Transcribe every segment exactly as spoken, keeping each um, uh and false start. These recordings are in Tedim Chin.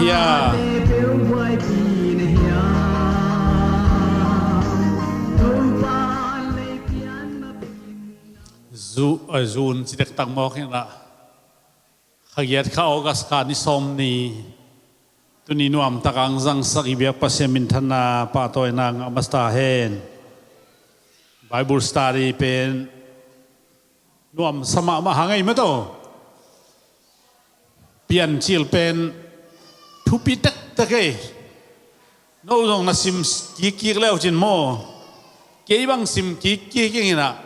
Hia. Zu, eh, June ci dektak mawk inah, kha giat kha August kha ni sawm ni, tuni nuamtak ang zangsak i biak Pasian minthanna pahtawina ngah masa hen. Bible study pen nuam sa mahmah hang ei maw taw. Piancil pen thupi tektek ei. No zong na sim kikkik leucin maw, kei bang sim kikkik inah,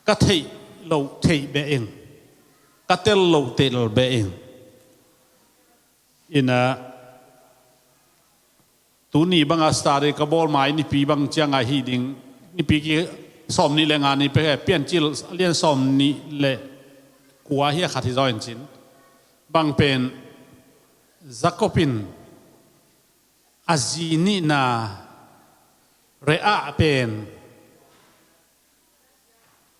ka theih loh theih beh ing, ka tel loh tel beh ing. Inah, tuni banga study ka bawl mai nipi bang cianga hi ding, nipi ki sawm nih le nga ni pek, Piancil lian sawm nih le kua hi a khat hi zaw in cin. Bang pen Jacob in a zi nihna Leah pen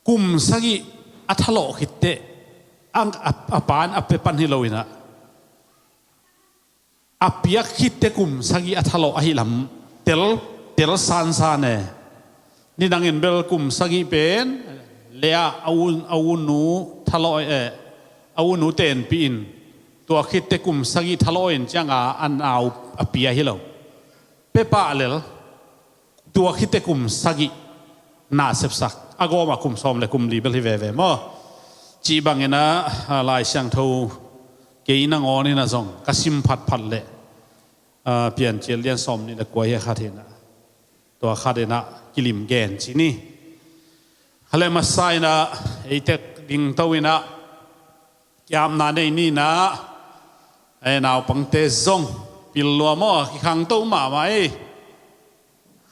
kum sagih a thalawh khitteh, a, a, a pa in a pia pan hi lo inah, a piak khitteh kum sagih a thalawh ahi lam tel, tel sansan e. Nidangin bel kum sagih pen Leah a u, a unu thalawh, eh, a unu tenpih in, tua khitteh kum sagih thalawh in cianga a nau a pia hi lo. Pepah lel, tua khitteh kum sagih na sepsak, a gawma kum sawm le kum li bel hi veve maw. Cih banginah, ah, Lai Siangtho kei nangawn inah zong ka sim phatphat leh, ah, Piancil lian sawm nih le kua hi a khat inah, tua khat inah kilim gen ci ni. Hale masa inah, ei tek ding to inah, kiamna nei ni inah, ei naupangte zong pil lua maw, kikhangto mahmah ei.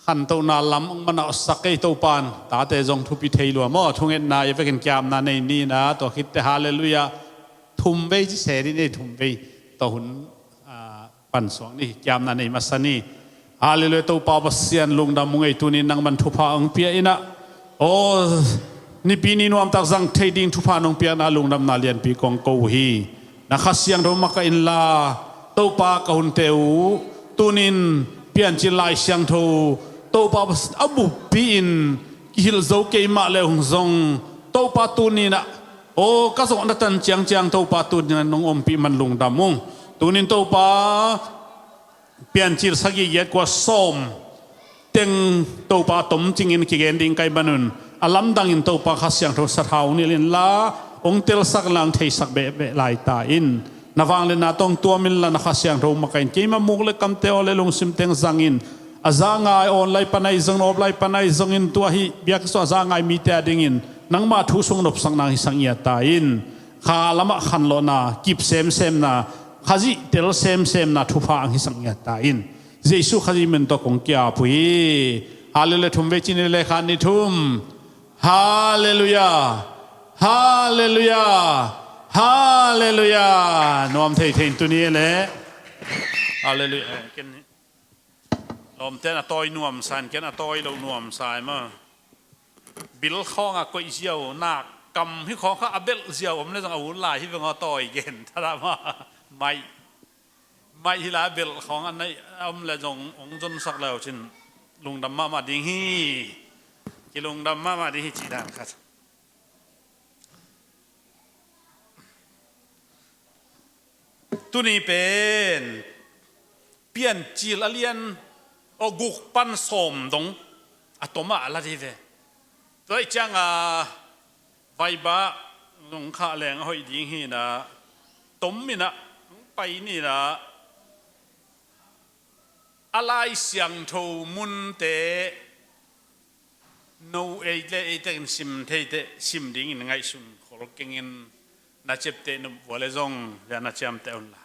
Khantohna lam hong manawhsak ei Topan, tate zong thupi thei lua maw, thungetna i vekin kiamna nei ni inah, tua khitteh halleluiah thum vei ci se ding ei, thum vei. Tua hun, ah, pansuak ni, kiamna nei masa ni. Halleluiah, Topa Pasian lungdam ung ei, tunin nangman thupha hong pia inah. Aw, nipi ni nuamtak zang thei ding thupha nong piakna lungdamna lianpi kong ko uh hi. Na Kha Siangtho makaih inla, Topa ka hunte uh, tunin Piancil Lai Siangtho, Topa Pasian a buppi in kihilh zo keimah le hong zong, Topa tuninah, aw, ka zawhna tan ciangciang Topa tuninah nong ompih man lungdam ung. Tunin Topa Piancil sagih giat kua sawm teng Topa tomcingin kigen ding kai manun, a lamdangin Topa Kha Siangtho sathau nilh inla, hong telsak lang theisak behbeh lai ta in. Na vangliatna tawh hong tuam inla, na Kha Siangtho makaih in, keima muk le kamte aw le lungsim teng zangin, a za ngai awn lai pan ahi zongin, awp lai pan ahi zongin, tua hih biakinn sung a za ngai mite a dingin nangma thu sung nopsakna hong hisak ngiat ta in. Kha lamah khanlawhna, kip semsemna, Khazih tel semsemna thupha hong hisak ngiat ta in. Jesu Khazih min tawh kong ki-ap uh hi. Halleluiah, thum vei ci ni le, khat, nih, thum. Halleluiah. Halleluiah. Halleluiah. Nuam thei thei in tuni le. Halleluiah. Eh, ken ni. Lawmte in a tawi nuamsa in, ken a tawi lo nuamsa e maw. Bil khawngah koih ziau, nak kam hi khawng kha a belh ziau om le zong a hun lai hi veng aw, tawi gen thadah maw. Maih, maih hi la, belh khawng a neih a om le zong hong zonsak le uh cin lungdam mahmah ding hi. Kilungdam mahmah ding hi cih dan khat. Tuni pen Piancil a lian, aw, guk pan sawm dong a tom ah a la dih ve. Tua ih cianga vaibah zong khah leng a hoih ding hi inah, tom inah pai ni inah, a Lai Siangtho munte no ei le ei tekin sim theite sim dingin ngaihsun khol kengin, na ciapteh nop vua le zong le na ciamteh unla.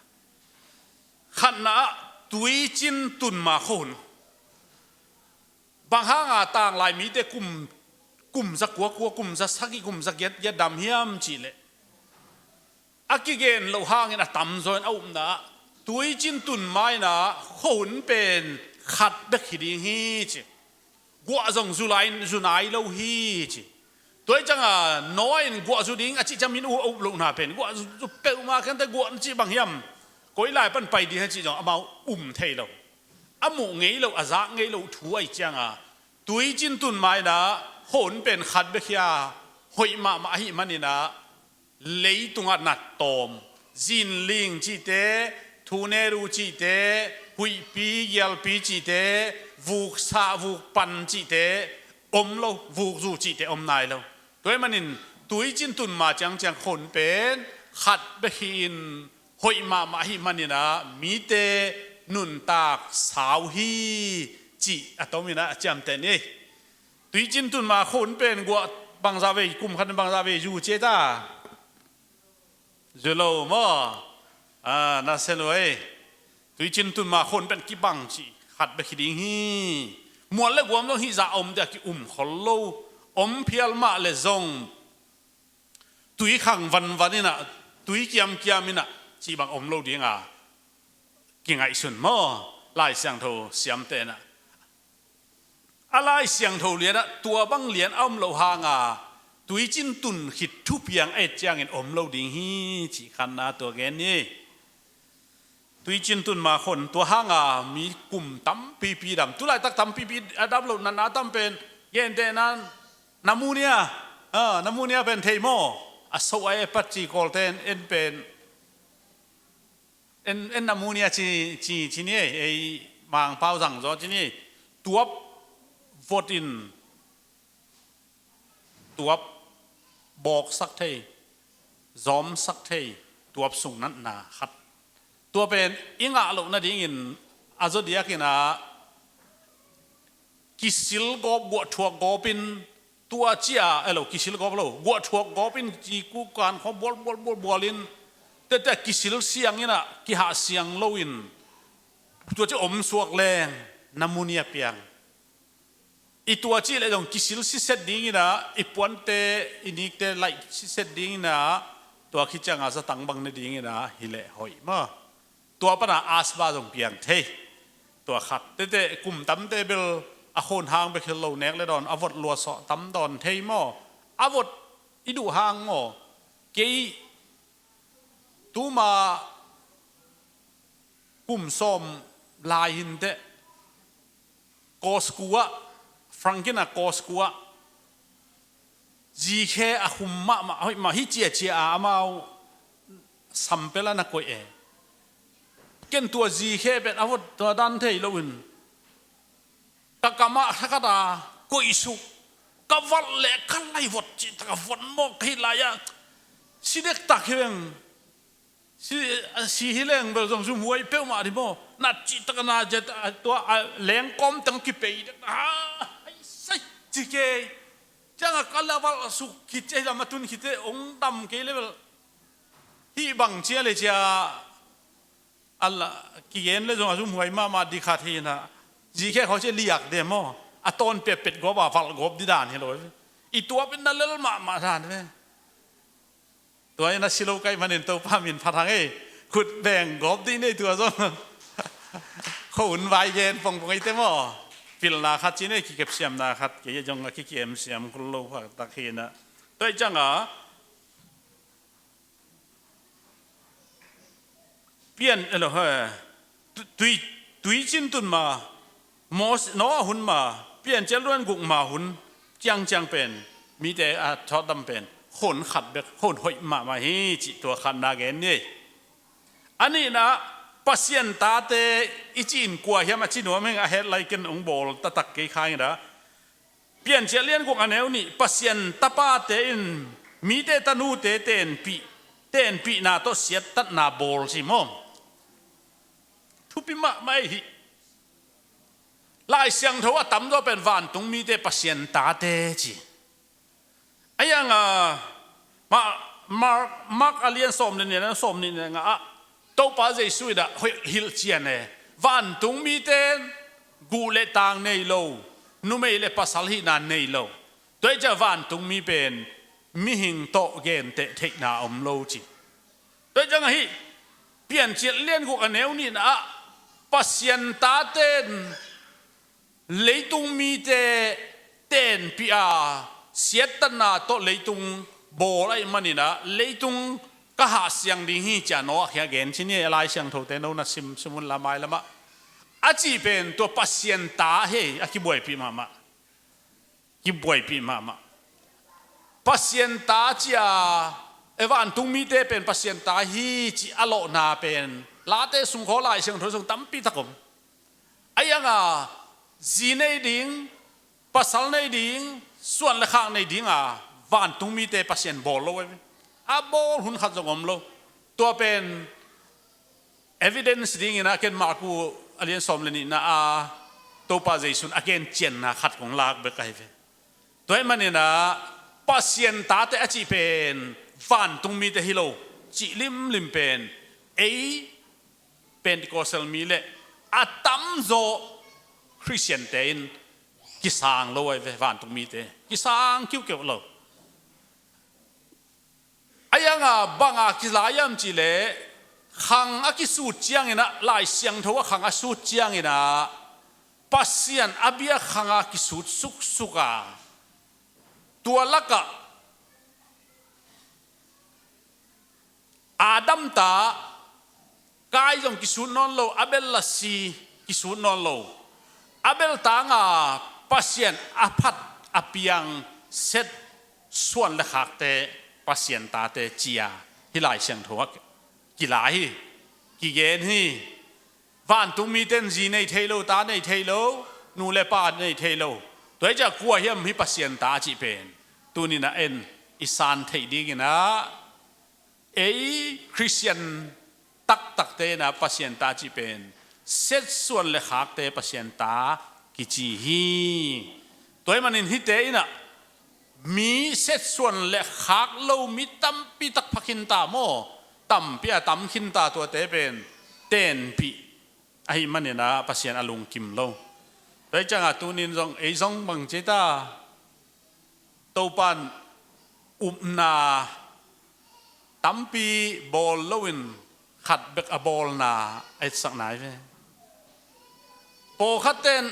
Khatna ah tuicin tunma khuahun. Bang hanga tanglai mite kum, kum za kua kua, kum za sagih, kum za giat giat dam hiam cihleh, a kigen loh hangin a tamzaw in a upna ah tuicin tunma inah khuahun pen khat bek hi ding hi ci. Guah zong zu lai, zu nai lo hi ci. Tua ih cianga Noah in guah zu ding a cih ciangin uh a up lohna pen guah zu, zu peuhmah kente guah cih bang hiam. koi lai pan pai ding hi cih zong amau um thei lo. A muh ngei lo, a zak ngei lo thu ahih ciangin, tuicin tun ma in ah khua hun pen khat bek hi a, hoih mahmah ahih manin ah, leitungah nat tawm, zinling cihte, thuneru cihte, huihpi, gialpi cihte, vuk sah, vuk pan cihte om lo, vuk zu cihte om nai lo. Tua ahih manin tuicin tun ma ciangciang khua hun pen khat bek hi in, hoih mahmah ahih manin ah mite nuntak sau hi, cih a tom in ah a ciamteh ni. Tuicin tun ma khua hun pen guah bangzah vei, kum khat in bangzah vei zu ci ta? Zu lo maw? Ah, na se lo ei. Tuicin tun ma khua hun pen kibang cih khat bek hi ding hi. Mual le guam zong hih zah om ding a ki-um khol lo. Om phial mah le zong tui khang vanvan in ah, tui kiamkiam in ah, cih bang om lo ding a kingaihsun maw? Lai Siangtho siamte in ah, a Lai Siangtho lian ah tua bang lian a om lo hang a, tuicin tun khit thupiang a et ciangin om lo ding hi, cih khatna tua gen ni. Tuicin tun ma khua hun tua hang a mi kum tampipi dam. Tulaitak tampipi a dam lo, natna tam pen, gentehna, pneumonia. Ah, pneumonia pen thei maw? A so a e pat ci Kawlte in, en pen, en, en pneumonia ci, ci, ci ni ei, ei Mangpau zang zaw ci ni ei. Tuap vot in, tuap bawksak thei, zawmsak thei, tuap sung natna khat. Tua pen i ngah loh nadingin a zaw diakin ah kisil gawp, guahthuak gawp in, tua ci a, elo, kisil gawp lo, guahthuak gawp in, ci kukan khawng bual, bual, bual, bual in, tete kisil siang in ah, kihah siang lo in, tua ci om suak leng pneumonia piang. I tua cih leh zong kisil siset ding in ah, i puante, i nikte laih siset ding in ah, tua khit ciang a zatang bang ne ding in ah, hi leh hoih maw? Tua pan a asthma zong piang thei. Tua khat. Tete kum tamte bel a khua hun hang bek hi lo, nek le dawn, a vot luasawh tam dawn thei maw? A vot i duh hang maw? Kei tuma kum sawm lai hi inteh, Costco ah, Frank in ah Costco ah zikhe a khum mahmah, hoih mah, hi ciacia a amau sampel a na koih e. Ken tua zikhe pen a vot tua dan thei lo in, ka kam ah thakhat a koih suk, ka valh leh ka lai vot cihtak a vot mawk ka hih lai-ah, si dektak hi veng. Si, a si hi leng bel zong zumhuai peuhmah ding maw? Nat cihtak a na zet, a tua a lengkawm teng kipei dek, ha, ai sai, ci kei. Ciangah ka la valh suk khit ciang hi lam a tun khit ciang hong dam kei le bel. Hih bang cia le cia, a la kigen le zong a zumhuai mahmah ding khat hi in ah, zikhe khawng cia liak de maw? A tawn petpet gawp a valh gawp ding dan hi lo. I tuap in na lel mahmah dan ve. Tua in a si lo ka hih manin Topa min phat hang ei. Khut beng gawp ding nei tua zong. Khua hun vai gen pongpong eite maw? Pilna khat ci nei, kikepsiamna khat, kei zong a kikemsiam khol lo khat tak hi in ah. Tua ahih ciangah Pian, elo, he, tu-, tui, tuicin tun ma, Mos-, Noah hun ma, Piancil lian guk ma hun ciangciang pen, mite a thawhdam pen, khua hun khat bek, khua hun hoih mahmah hi cih tua khatna gen ni. A nihna, Pasian tate i cih in kua hiam a ci nuam heng, a headline ken hong bawl taktak kei kha ing a. Piancil lian guk a neu nih, Pasian tapate in mite tanute tenpih, tenpihna tawh siattatna bawl ci maw? Thupi mahmah ei hih. Lai Siangtho a tamzaw pen vantung mite Pasian tate ci. A hiang a, Ma-, Mark, Mark a lian sawm le nih, sawm nih le nga ah, Topa Jesu in ah hoih hilhcian e. Vantung mite guh le tang nei lo, numei le pasal hihna nei lo. Tua ahih ciang vantung mi pen mihing tawh genteh theihna om lo ci. Tua ahih ciang ahi, Piancil lian guk a neu nihna ah, Pasian tate in leitung mite tenpih a, siattatna tawh leitung bawl ahih manin ah, leitung ka hahsiang ding hi, ci-a Noah kiang gen ci ni. A Lai Siangthote no na sim, sim un la, mailamah a cih pen tua Pasian ta hi, a kibuaipih mahmah. Kibuaipih mahmah. Pasian ta ci-a, e, vantung mite pen Pasian ta hi ci a lawhna pen Late sung khawng, Lai Siangtho sung tampi tak om. A ianga zi nei ding, pasal nei ding, suan le khak nei dinga vantung mite Pasian bawl lo ahi ve. A bawl hun khat zong om lo. Tua pen evidence dingin a ken Marku a lian sawm le nihna a Topa Jesuh in a gen cianna khat kong lak bek ahi ve. Tua ahih manin ah Pasian tate a cih pen vantung mite hi lo cih limlim pen ei Pentecostal mi le a tamzaw Khristiante in kisang lo ahi ve, vantung mite kisang kiukiu lo. A ianga banga kilai hiam cihleh, khang a kisut ciangin ah, Lai Siangtho a khang a sut ciangin ah Pasian a bia khanga kisut suksuk a, tua lakah Adam ta Kain zong kisut nawn lo, Abel la si, kisut nawn lo. Abel tanga Pasian a phat a piang Seth suan le khakte Pasian tate ci-a hih Lai Siangtho ah kilai hi, kigen hi. Vantung mite in zi nei thei lo, ta nei thei lo, nu le pa nei thei lo. Tua hi ciah kua hiam hih Pasian ta cih pen tuni-in ah en i san theih dingin ah, ei Khristian taktakte in ah Pasian ta cih pen Seth suan le khakte Pasian ta kici hi. Tua ahih manin hihte in ah mi Seth suan le khak lo mi tampi tak pha khin ta maw, tampi a tam khin ta, tuate pen tenpih ahih manin ah Pasian a lungkim lo. Tua hi ciangah tuni-in zong ei zong bang ci ta, Topa in upna tampi bawl loin khat bek a bawlna a etsakna hi ve. Pawlkhatte in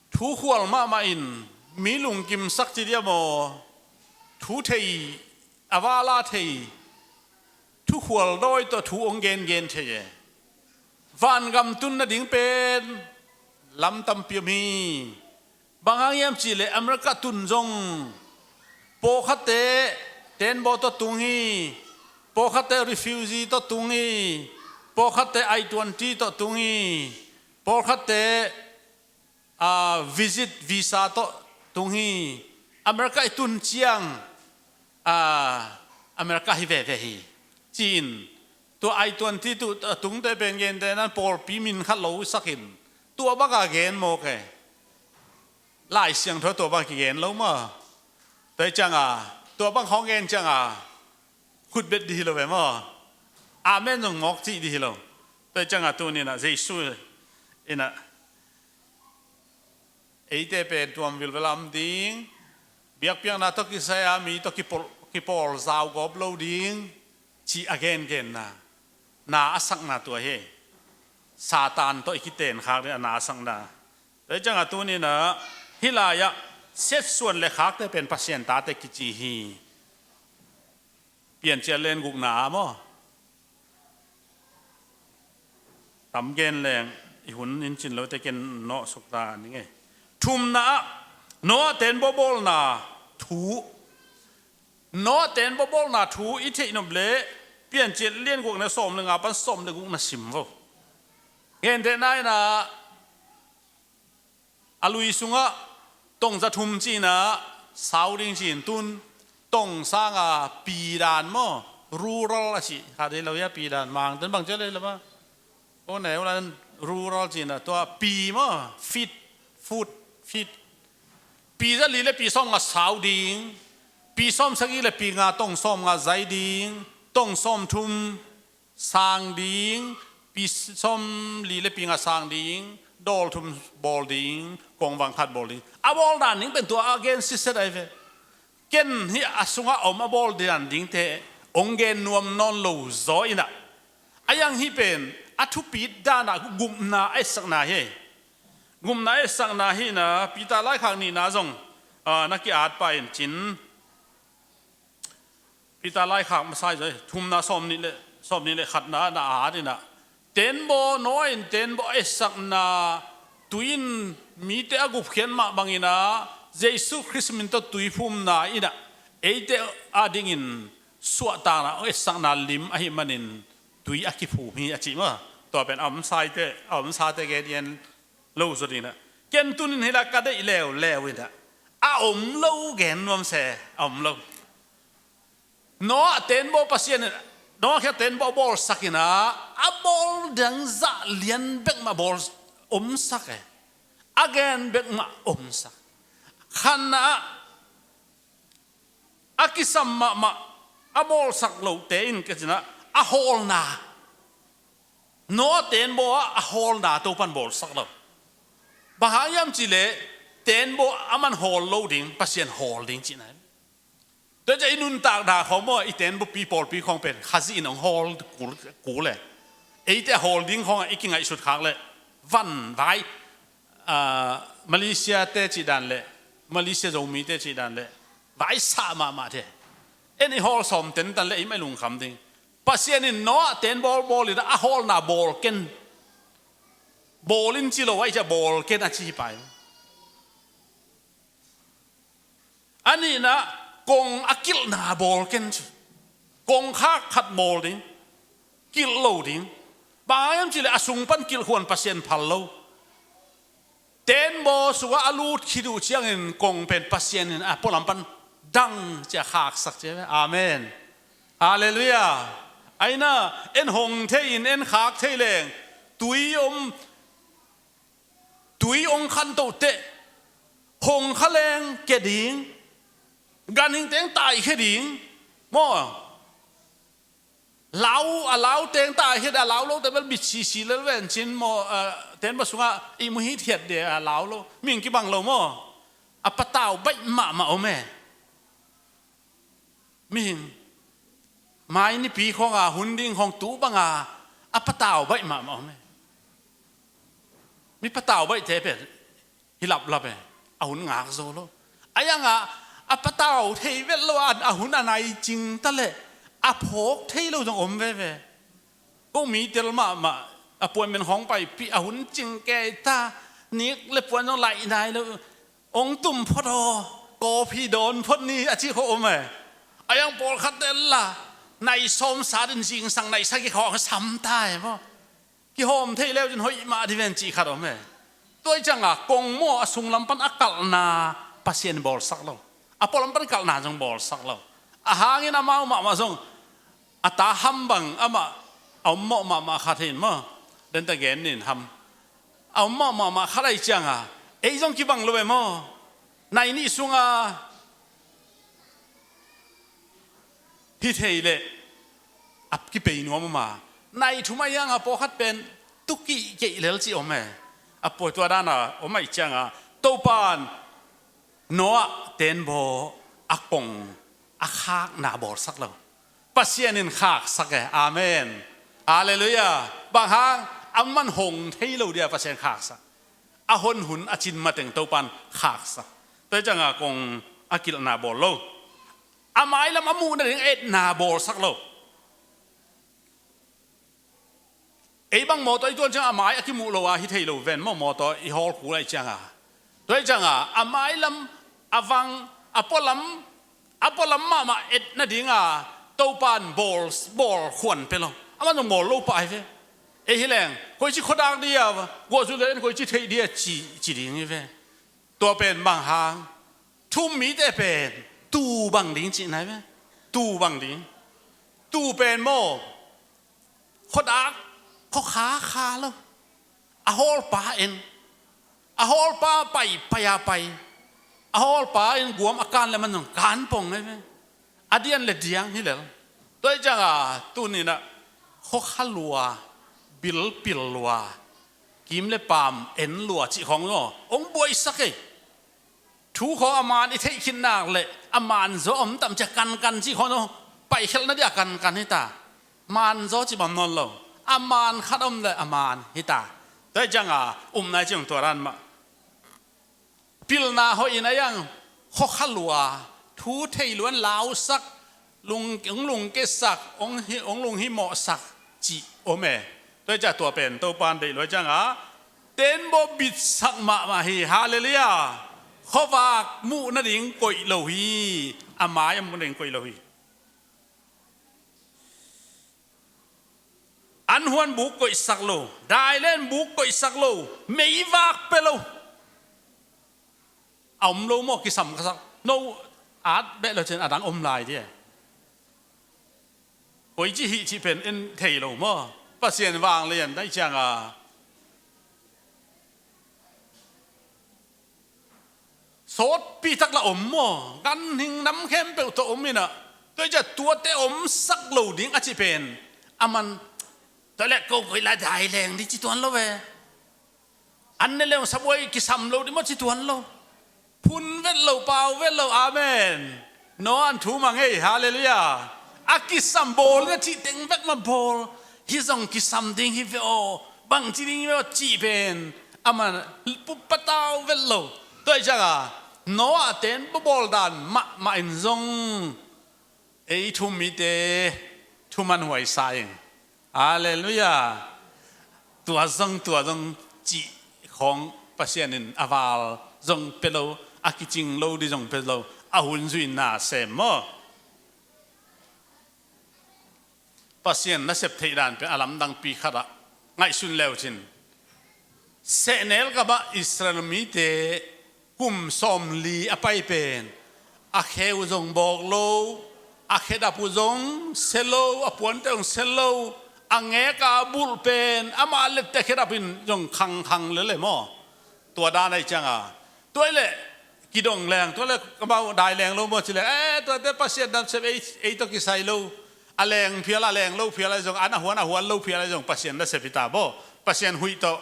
thu khual mahmah in mi lungkimsak ci dia maw, thu thei, a vala thei, thu khual dawi tawh thu hong gengen thei e. Vangam tun nading pen lam tampi om hi. Bang hang hiam cihleh America tun zong pawlkhatte tenbaw tawh tung hi, pawlkhatte refugee tawh tung hi, pawlkhatte I twenty tawh tung hi, pawlkhatte a, visit visa tawh tung hi. America i tun ciang, a, America hi veve hi, ci-in tua I twenty tawh a tungte pen gente nan pawlpi min khat lo sakin tua banga gen mawk e. Lai Siangtho tua bang kigen lo maw. Tua hi cianga tua bang khawng gen cianga khutbet dih hi lo ve maw. Amen zong mawk cih dih hi lo. Tua hi cianga tuni-in ah Jesuh in ah eite pen tuam vilvel a om ding, biakpiakna tawh kisai a mi tawh kipawl, kipawl zaugawp lo ding, cih a gengenna, na a sakna tua hi. Satan tawh i kitenkhak ding a na a sakna. Tua hi ciangah tuni-in ah hih lai-ah Seth suan le khakte pen Pasian tate kici hi. Piancil lian gukna ah maw? Tam gen leng i hun in cin lote ken nawh suk ta ning e. Thumna ah Noah tenbaw bawlna thu. Noah tenbaw bawlna thu i theih nop leh Piancil lian gukna sawm le nga pan sawm le gukna sim vo. Gentehna in ah a lui sungah tong za thum ci-in ah sau ding ci-in tun tong sanga pi dan maw, rural a cih kha dei lo hia, pi dan Mangten bang ci a lei lo maw. Ko neu lan rural ci-in ah tua pi maw, feet, foot, feet. Pi za li le pi sawm nga sau ding, pi sawm sagih le pi nga tong sawm nga zai ding, tong sawm thum sang ding, pi sawm li le pi nga sang ding, dawl thum bawl ding, kongvang khat bawl ding. A bawl dan ding pen tua a gen sitset ahi ve. Ken hih a sungah a om a bawl dan dingte hong gen nuam nawn lo zaw in ah, a iang hih pen a thupit dan ah gupna a etsakna hi. Gupna a etsakna hi in ah Peter laikhak nihna zong, ah, na ki-at pah in cin. Peter laikhak masa i zoi thumna sawmnih le, sawmnih le khatna na a dinah, tenbaw, Noah in tenbaw a etsakna tui in mite a gupkhiat mah banginah Jesu Khrist min tawh tuiphumna inah eite a dingin suahtakna a etsakna lim ahi manin tui a kiphum hi a cih maw? Tua pen a omsaite, a omsate gen i en lo zaw dinah, ken tunin hi la ka deih leuleu inah, a om lo gen nuam se, a om lo. Noah tenbaw Pasian in, Noah khia tenbaw bawlsak inah, a bawl dang zah lian bek mah bawl omsak e. A gen bek mah omsak. Khanna ah a kisam mahmah a bawlsak lote in ka cinah a hawlna. Noah tenbaw ah a hawlna Topan bawlsak lo. Bang hang hiam cihleh tenbaw a man hawl lo ding, Pasian hawl ding cihna. Tua ciah i nuntak da khawng maw, i tenbaw pi pawlpi khawng pen Khazih in hong hawl kul, kul e. Eite a hawl ding khawngah i kingaihsut khak leh van vai, ah, Malaysia te cih dan leh, Malaysia Zomite cih dan leh vai sah mahmah te. En i hawl sawm tentan leh i mai lungkham ding. Pasian in Noah tenbaw bawl inah a hawlna bawl ken. Bawl in ci lo, a i ciah bawl ken a ci hi pai. A nihna kong a kilhna bawl ken ci. Kong khak khat bawl ding. Kilh lo ding. Bang hang hiam cihleh a sung pan kilh khuan Pasian phal lo. Tenbaw sungah a lut khit uh ciangin kong pen Pasian in a pualam pan dang cia khaksak cia ve. Amen. Halleluiah. Aina en hong thei in en khak thei leng tui om, tui ong khantoh teh hong kha leng ke ding, ganhing teng taikhia ding maw? Lau, a lau teng taikhia, a lau lo te bel bit sisi lel ven cin maw? Tenbaw sungah i muhit hiat de a lau lo, mihing kibang lo maw? A patau baih mahmah om e. Mihing mai nipi khawnga hun ding khawng tu banga a patau baih mahmah om e. Mi patau baihte pen hi laplap e, a hun ngak zo lo. A iangah a patau thei vet lo a, a hun a nai cing ta leh a phawk thei lo zong om veve. Ko mi tel mahmah, appointment khawng paipih, a hun cing kei ta, nik le puan zong laih nai lo. Ong tum phot aw, coffee dawn phot ni a ci khawh om e. A iang pawlkhat tel la nai sawm sat in zingsang nai sagih khawng sam ta e maw? Kihawm thei leu cin hoih mah di ven cih khat om e. Tua i cianga kong maw a sunglam pan a kalhna Pasian bawlsak lo. A pualam pan kalhna zong bawlsak lo. A hangin amau mahmah zong a ta Ham bang amah a ommawh mahmah khat hi in maw? Denta gen nin Ham. A ommawh mahmah khat ahi cianga ei zong kibang lo e maw? Nai nih sunga hi thei leh a kipei nuam a ma. Nai thum a ianga pawlkhat pen tukih keih lel ci om e. A pawi tua dana om ahi cianga Topan Noah tenbaw a kong a khakna bawlsak lo. Pasian in khaksak e. Amen. Halleluiah. Bang hang? A man hong thei lo dia Pasian khaksak. A hon hun a cin mateng Topan khaksak. Tua i cianga kong a kilhna bawl lo. A mailam a muh nading etna bawlsak lo. Ei bang mawtaw i tuan cianga a mai a kimuh lo a hi thei lo ven maw, mawtaw i hawl kul ahi cianga. Tua ahi cianga a mailam a vang a pualam, a pualam mahmah et nadinga Topan bawl, bawl khuan pe lo. Amah zong bawl lo pah hi ve. Ei hi leng koici khuadak dia guahzul en koici theih dia ci, ci ding hi ve. Tua pen bang hang? Thu-um mite pen tuu bang ding cihna hi ve. Tuu bang ding. Tuu pen maw, khuadak, khuakha kha lo. A hawlpa en. A hawlpa pai, pai a pai. A hawlpa in guam a kan le man zong kan pong hi ve. A dian le diang hi lel. Tua ahi cianga tuninah khuakha lua, bilpil lua, kim le paam en lua cih khawng zaw ong buaisak ei. Thu khawng a man i theih khit nak le a man zaw om tam cia kankan cih khawng zaw paikhelhna dia kankan hi ta. Man zaw cih bang nawn lo. A man khat om le a man hi ta. Tua ahi cianga upna i cih ong tua dan mah. Pilna hoih in a iang khuakha lua, thu thei luan lausak, lung, hong lungkiatsak, hong hi, hong lunghimawhsak cih om e. Tua hi ciah tua pen Topan deih lua hi ciangah, tenbaw bitsak mahmah hi. Halleluiah. Khuavak muh nading koih lo hi. A mai a muh nading koih lo hi. An huan buk koihsak lo, dailen buk koihsak lo, meivak pia lo. A om lo maw, kisam ka sak. No at beh lo cin a dang om lai dia. Koici hih cih pen en thei lo maw. Pasian vanglian dai cianga sawtpi tak la om maw? Ganhing nam khempeuh tawh om inah, tua hi ciah tuate omsak lo ding a cih pen a man. Tua leh ko koih lai dai leng ding ci tuan lo ve. An ne leng sabuai kisam lo ding maw ci tuan lo. Phun vet lo, pau vet lo. Amen. Noah in thu mang ei. Halleluiah. A kisam bawl na cih teng bek mah bawl. Hih zong kisam ding hi ve aw, bangci ding hi ve aw cih pen a man pupatau vet lo. Tua hi cianga Noah tenbaw bawl dan mahmah in zong ei thu um mite thuman huai sa ing. Halleluiah. Tua zong, tua zong cih khawng Pasian in a val zong pia lo, a kicing lo ding zong pia lo, a hun zuihna sem maw? Pasian nasep theih dan pen a lamdangpi khatah ngaihsun leucin, sehnel kapah Israel mite kum sawmli a pai pen a khe uh zong bawk lo, a khedap uh zong sia lo, a puante zong sia lo, a ngeka bulh pen amah lette khedap in zong khangkhang lele maw? Tua dan ahi cianga, tua hi leh kidong leng, tua leh kamau dai leng lo maw ci leng, eh, tuate Pasian nasep ei, ei tawh kisai lo. A leng phial, a leng lo phial ahi zong, an a huan, a huan lo phial ahi zong Pasian nasep hi ta maw? Pasian huih tawh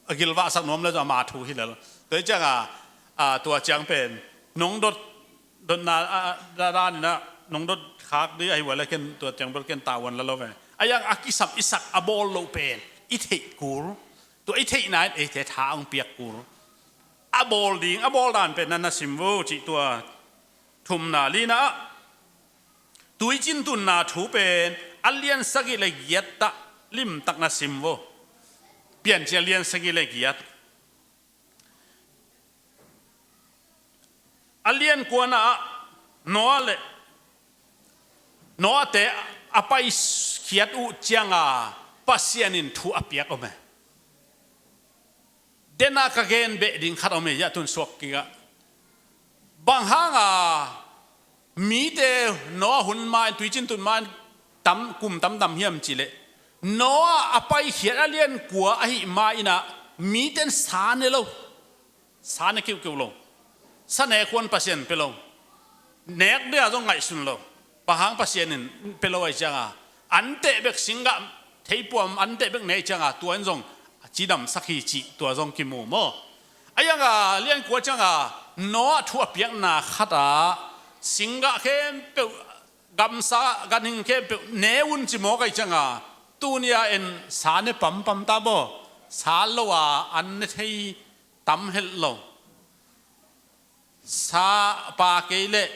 a gilvahsak nuam le zong ama thu hi lel. Tua hi cianga, a, tua ciang pen nong dot, dotna, a, a, da, dan inah nong dot khak dih ahi ua le ken tua ciang bel ken tavuan la lo ve. A yang a kisam i sak a bawl loh pen i theih kul. Tua i theihna in eite tha hong piak kul. A bawl ding, a bawl dan pen na na sim vo cih tua thumna. Lina ah tuicin tunna thu pen a lian sagih le giat ah limtak na sim vo. Piancil a lian sagih le giat. A lian kuana ah Noah le Noahte a paikhiat uh cianga Pasian in thu a piak om e. Dena ka gen beh ding khat om e, ya tun suak kikah. Bang hanga mite Noah hun ma-in, tuicin tun ma-in tam, kum tamtam hiam cih leh, Noah a paikhiat a lian kua ahih ma-in ah mite in sa ne lo. Sa ne keuhkeuh lo. Sa nek huan Pasian pia lo. Nek dia zong ngaihsun lo. Bang hang Pasian in pia lo ahi cianga, anteh bek singgah theipuam anteh bek ne ahi cianga, tua in zong cidamsak hi cih tua zong kimu maw? A yanga lian kua cianga Noah thu a piakna khatah singgah khempeuh, gamsa ganhing khempeuh ne un ci mawk ahi cianga, tuni-a en sa ne pampam ta maw? Sa lo a an ne thei tam helh lo. Sa pa kei leh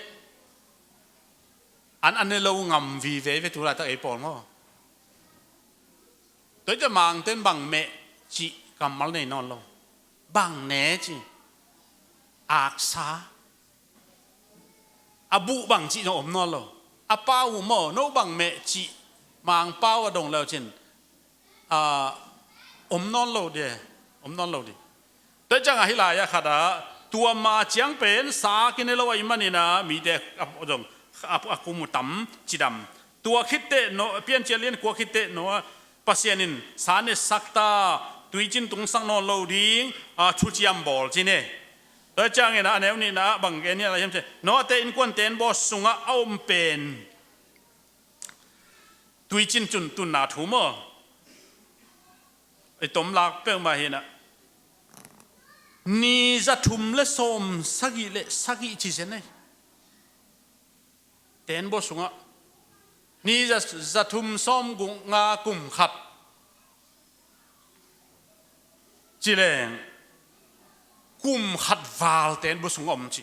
an an ne lo ngam vive ve tu laitak ei pawl maw? Tua hi teh Mangten bang meh cih kammal nei nawn lo. Bang ne cih, aksa, a buh bang cih zong om nawn lo. A pau uh maw, no bang meh cih Mangpau a dong leucin, a, om nawn lo dih, om nawn lo dih. Tua ciangah hih lai-ah khatah tua ma ciang pen sa kine lo ahih maninah mite a, zong a, a kum uh tam cidam. Tua khitteh Noah, Piancil lian kua khitteh Noah, Pasian in sa netsak ta, tuicin tungsak nawn lo ding, a, thuciam bawl ci ne. Tua ciangin a neu nihna ah bang gen hiam cih leh, Noahte innkuan tenbaw sungah a om pen tuicin cin tunna thu maw? I tomlak peuhmah hinah ni za thum le sawm sagih le sagih ci zen ei. Tenbaw sungah ni za, za thum sawm guk nga kum khat ci leng kum khat val tenbaw sungah om ci.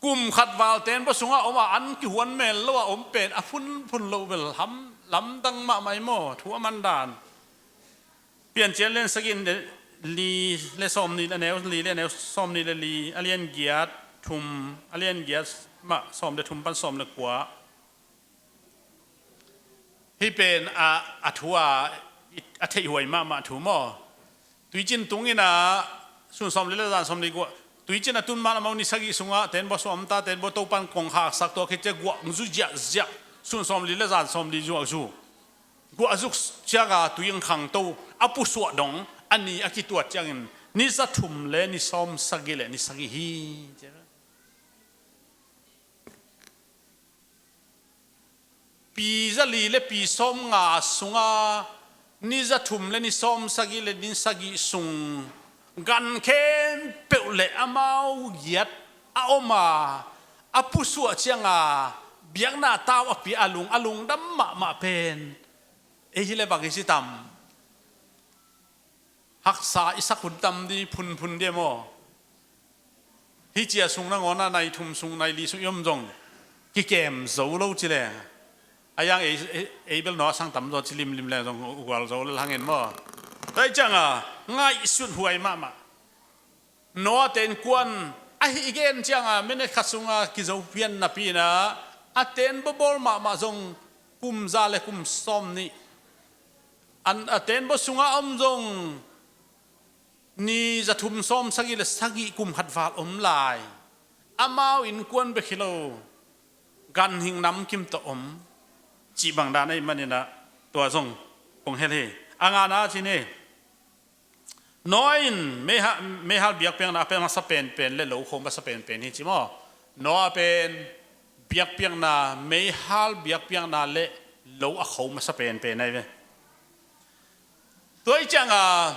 Kum khat val tenbaw sungah om a, an kihuan mel lo a om pen a phunphun loh bel ham lamdang mahmah hi maw, thu a man dan. Piancil a lian sagih le li le sawmnih le neu li le neu sawmnih le li, a lian giat thum, a lian giat mah sawm le thum pan sawm le kua. Hih pen a, a thu a, a theihhuai mahmah thu maw. Tuicin tung in a, sun sawmli le zan sawmli guah. Tuicin a tun ma lamah ni sagih sungah tenbaw sungah om ta, tenbaw Topan kong khaksak, tua khit ciang guah zu ziahziah, sun sawmli le zan sawmli zuak zu. Guah zuk ciangin tui ang khangto a pusuah dong a ni a kituat ciangin ni za thum le ni sawm sagih le ni sagih hi. Pi za li le pi sawm nga sunga ni za thum le ni sawm sagih le ni sagih sung gan khempeuh le amau giat a om a, a pusuah ciangin biakna tau a pia a lung, a lungdam mahmah pen ei hi le bang hi ci tam. Haksa i sak hun tam ding, phunphun ding maw. Hih cia sung nangawn a nai thum sung nai li sung i om zong kikem zo lo ci leng. A yang ei, ei, ei bel Noah sang tam zaw ci limlim leng zong gual zo lel hang in maw. Tua hi ciangin ngaihsut huai mahmah. Noah te innkuan ahi i gen ciangin minute khat sungin kizo pian napi in a, a tenbaw bawl mahmah zong kum za le kum sawmnih. An, a tenbaw sungah om zong ni za thum sawm sagih le sagih kum khat val om lai. Amau innkuan bek hi lo, ganhing namkim tawh om. Cih bang dan ahih manin a, tua zong kong hel hi. A ngana ci ni. Noah in meihal, meihal biakpiakna a pia masa penpen le lo kho masa penpen hi ci maw. Noah pen biakpiakna, meihal biakpiakna le lo a kho masa penpen ahi ve. Tua hi ciangin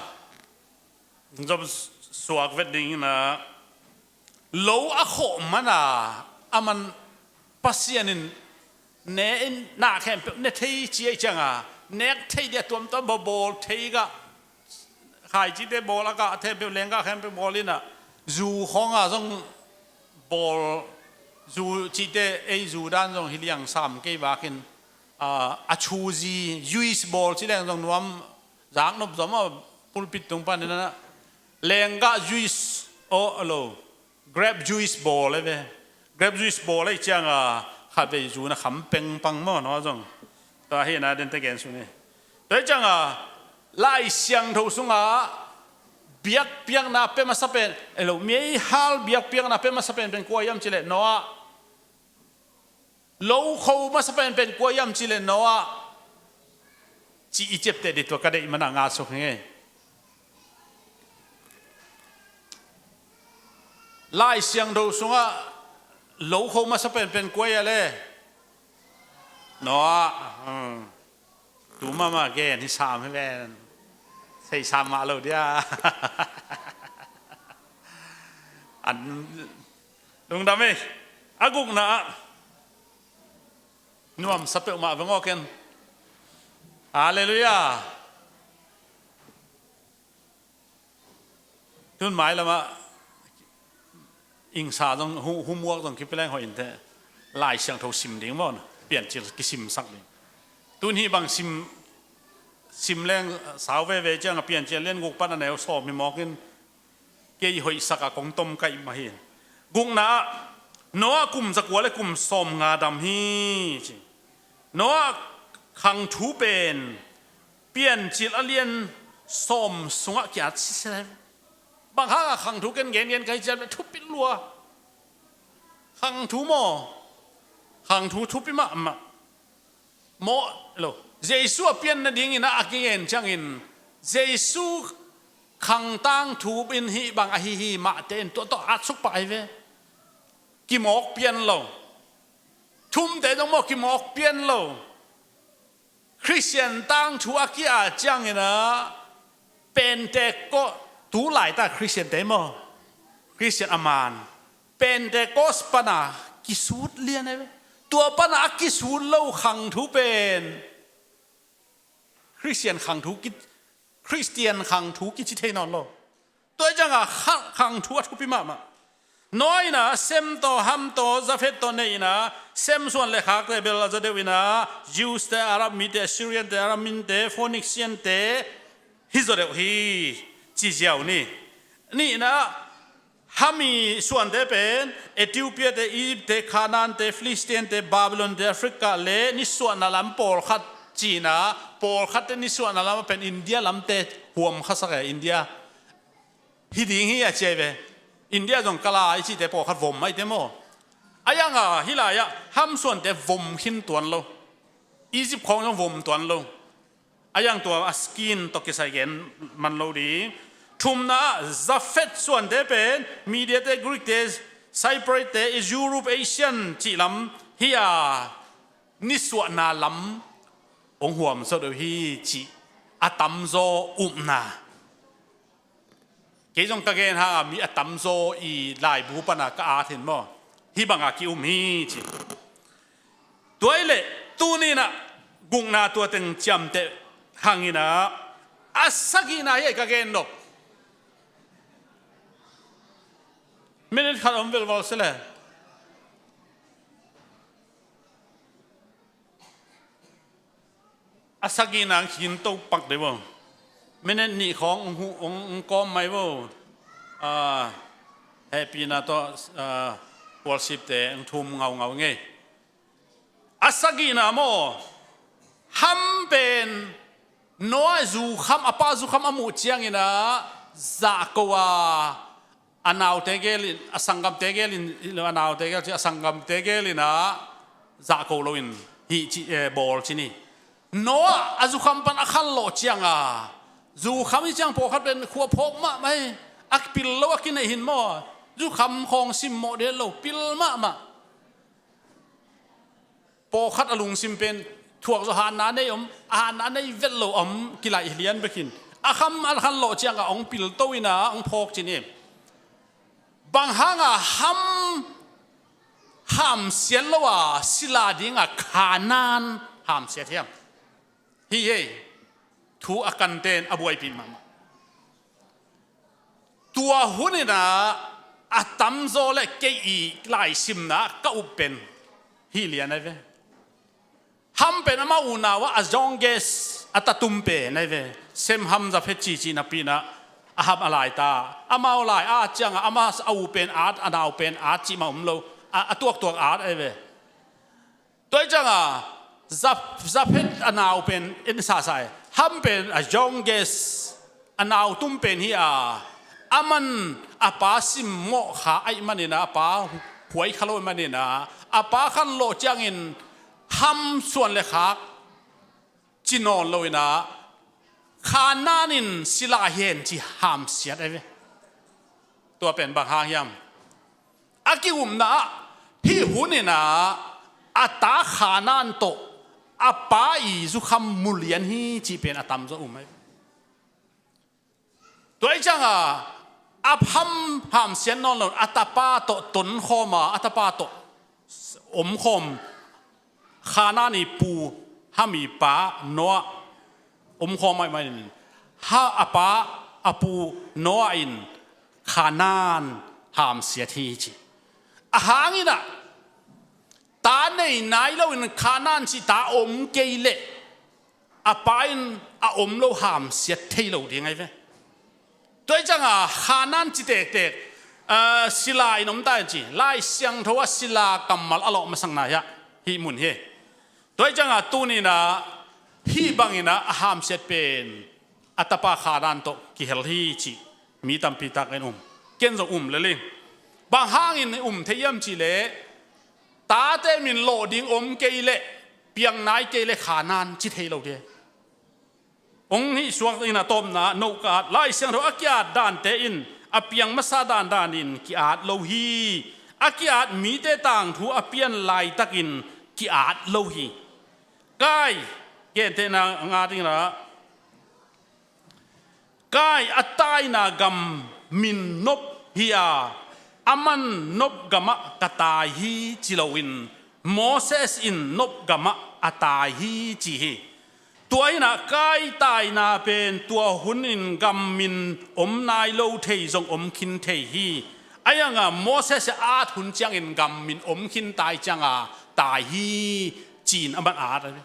zom suak vet ding in a, lo a khawh man a, a man Pasian in ne in na khempeuh ne thei ci ahih ciangin nek thei dia tuamtuam bawl, bawl thei gah, khaicite bawl a gah, khempeuh lenggah khempeuh bawl in a, zu khawng a zong bawl, zu cihte ei zu dan zong hi liang sam kei bak in, a, a chu zi, juice bawl ci leng zong nuam, zaknop zom a pulpit tung pan in a, lenggah juice, aw, a lo, grape juice bawl e ve. Grape juice bawl ahih ciangin khatvei zu na kham pengpang maw, Noah zong. Tua hi na den te gen sung hi. Tua hi ciangin Lai Siangtho sungah biakpiakna pia masa pen, a lo, meihal biakpiakna pia masa penpen kua hiam ci leh Noah. Lo kho masa penpen kua hiam ci leh Noah. Ci i ciapteh ding tua ka deih man a nga suk hi ngei. Lai Siangtho sungah lo kho masa penpen kua hiam le? Noah. Hmm. Tu mahmah gen hi sam hi ven. Sei sam mah lo dia. An lungdam hi. A gukna ah nuamsa peuhmah veng aw ken. Halleluiah. Tun mailamah ingsa zong hu-, homework zong kipia leng hoih inteh. Lai Siangtho sim ding maw, Piancil kisimsak ding. Tun hih bang sim, sim leng sau veve ciangin Piancil lian guk pan a neu sawm hi mawk in kei hoihsak a kong tom kaih mah hi. Gukna ah Noah kum zakua le kum sawmnga dam hi ci. Noah khangthu pen Piancil a lian sawm sungah ki-at sisem. Bang hangin khangthu ken gengen ka hi ciat beh, thupi lua. Khangthu maw? Khangthu thupi mahmah. Mawh lo. Jesu a pian nadingin a kigen ciangin Jesu khang tangthu in hih bang ahi hi mah te in tua tawh atsuk pah ahi ve. Kimawk pian lo. Thumte zong maw kimawk pian lo. Khristian tangthu a ki-at ciangin a Pentecost, tu laita Khristiante maw, Khristian a man Pentecost pana kisut lian e. Tua pana a kisut lo khangthu pen Khristian khangthu ki, Khristian khangthu kici thei nawn lo. Tua ciangin kha-, khangthu a thupi mahmah. Noah in ah Sem tawh, Ham tawh, Jafet tawh nei in ah, Sem suan le khakte bel a za deuh in ah, Jews te, Arab mite, Assyrian te, Arab mite, Phoenician te hi zaw deuh hi, ci ziau ni. Nihna ah, Ham i suante pen Ethiopia te, Egypt te, Canaan te, Philistine te, Babylon te, Africa le nisuahna lam pawlkhat ci in ah, pawlkhat te nisuahna lam pen India lamte huam khasak e, India. Hi ding hi a ci ai ve. India zong kala i cihte pawlkhat vom mai te maw. A yang a, hih lai-ah Ham suante vom khin tuan lo. Egypt khawng zong vom tuan lo. A yang tua a skin tawh kisai gen man lo ding. Thumna ah Jafet suante pen Media te, Greek te, Cyprus te, Europe, Asian cih lam hi a, nisuahna lam hong huam zaw deuh hi cih a tamzaw upna. Kei zong ka gen hang a, mi a tamzaw i laibu pan a ka at hi maw. Hih bang a ki-um hi ci. Tua hi leh tuni in ah gukna tua teng ciamteh hang in ah, a sagihna hi a ka gen nop. Minute khat om velval se le. A sagihna hong khin to pak deuh vo. Minute nih khawng hong hu-, hong, hong kawm mai vo. Ah, hehpihna tawh, ah, worship te hong thum ngaungau ngei. A sagihna maw, Ham pen Noah zukham, a pa zukham a muh ciangin ah zahko a, a naute gel in, a sanggamte gel in, a naute gel ci, a sanggamte gel in ah zahko loin hih ci, eh, bawl ci ni. Noah a zukham pan a khanlawh ciang a, zukham hi ciang pawlkhat pen khua phawk mahmah hi, a pil lo a kineih hi maw, zukham khawng simmawh deuh lo, pil mahmah. Pawlkhat a lungsim pen thuak zaw, hatna nei om, a hatna nei vet lo om, kilaih lian bek hi. A kham a khanlawh ciang a hong pil to in ah hong phawk ci ni. Bang hang a Ham hamsiat lo a sila ding a Canaan hamsiat hiam? Hi hi, thu a kanten a buaipih mahmah. Tua hun in ah a tamzaw le kei i laisimna ka up pen hih lian ai ve. Ham pen amau unau ah a youngest, a tatum pen ai ve. Sem, Ham, Jafet cici napi in ah a Ham a lai ta. Amau lai a ciang a, ama a u pen at, a nau pen at cih mah om lo. A, a tuaktuak at ai ve. Tua hi ciang a, Jaf-, Jafet a nau pen en sasa e. Ham pen a youngest, a nau tum pen hi a, aman a pa simmawh kha ahih manin ah, a pa huai kha lo ahih manin ah, a pa khanlawh ciangin Ham suan le khak ci nawn lo in ah, Canaan in sila hi hen ci hamsiat ai ve. Tua pen bang hang hiam? A ki-upna ah hih hun in ah a ta Canaan tawh a pa i zukham mu lian hi cih pen a tamzaw um ai. Tua hi ciang a, a Ham hamsiat nawn lo, a tapa tawh tonkhawm a, a tapa tawh omkhawm, Canaan i pu, Ham i pa Noah omkhawm ahih manin, Ha, a pa, a pu Noah in Canaan hamsiat hi ci. A hang in ah ta nei nai loin Canaan cih ta om kei leh a pa in a om lo hamsiat thei lo ding ai ve. Tua hi ciang a Canaan ci tektek, ah, sila in om ta in ci. Lai Siangtho ah sila kammal a lawh masakna hi a, hih mun hi. Tua hi ciang a tuni in ah hih bangin ah a hamsiat pen a tapa Canaan tawh kihel hi cih mi tampi tak in um. Ken zong um lel ing. Bang hangin um thei hiam cih leh, tate min lawh ding om kei leh, piang nai kei leh Canaan ci thei lo ding. Hong hih suak in a tawpna, no ka at, Lai Siangtho a ki-at dante in a piang masa dandan in ki-at lo hi. A ki-at mite tangthu a pian laitakin ki-at lo hi. Kain, gentehna nga ding la, Kain a taina gam min Nop hi a, aman Nop gamah ka tai hi ci loin, Moses in Nop gamah a tai hi ci hi. Tua in ah Kain taina pen tua hunin gam min om nai lo thei zong om khin thei hi. Ahi hanga Moses a at hun ciangin gam min om khin tai cianga tai hi, ci-in aman a at ahi ve.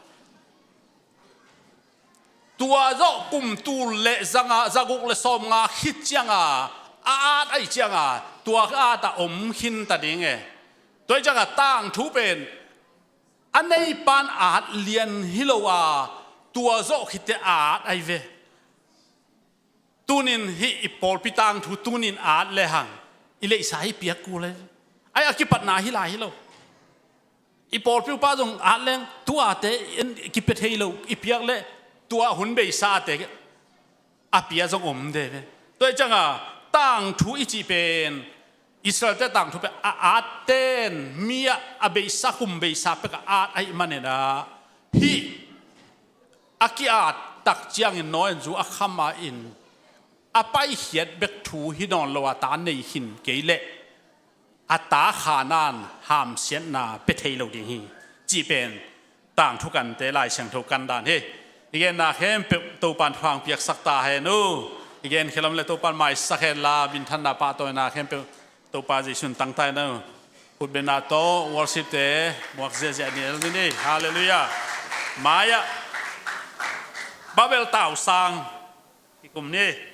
Tua zawh kum tul le zanga, zaguk le sawmnga khit cianga a at ahi cianga tua a at a om khin ta ding e. Tua hi cianga tangthu pen a neipan at lian hi lo a, tua zawh khitte a at ahi ve. Tunin hih i pawlpi tangthu tunin at lehang i leihsa hi piak kul ahi ve. Ahi a kipatna hi lai hi lo. I pawlpi upa zong at leng tua te in kipia thei lo, i piak leh tua hun beisate a pia zong om de ve. Tua hi cianga tangthu i cih pen Israelte tangthu pen a at ten mi ah a beisa, kum beisa pek a at ahih manin ah hih a ki-at tak ciangin nawi in zu a kham a in a paikhiat bek thu hi nawn lo a ta nei khin kei leh a ta khanan hamsiatna pia thei lo ding hi, cih pen tangthu kante Lai Siangtho kan dan hi. I genna khempeuh Topan thuang piaksak ta hen u. I gen khelom le Topan maisak hen la, minthanna pahtawina khempeuh Topa Jesuh in tangtai hen u. Khutbetna tawh worship te muak ziahziah ni el ni. Halleluiah. Mai-ah Babel tausang kikum ni.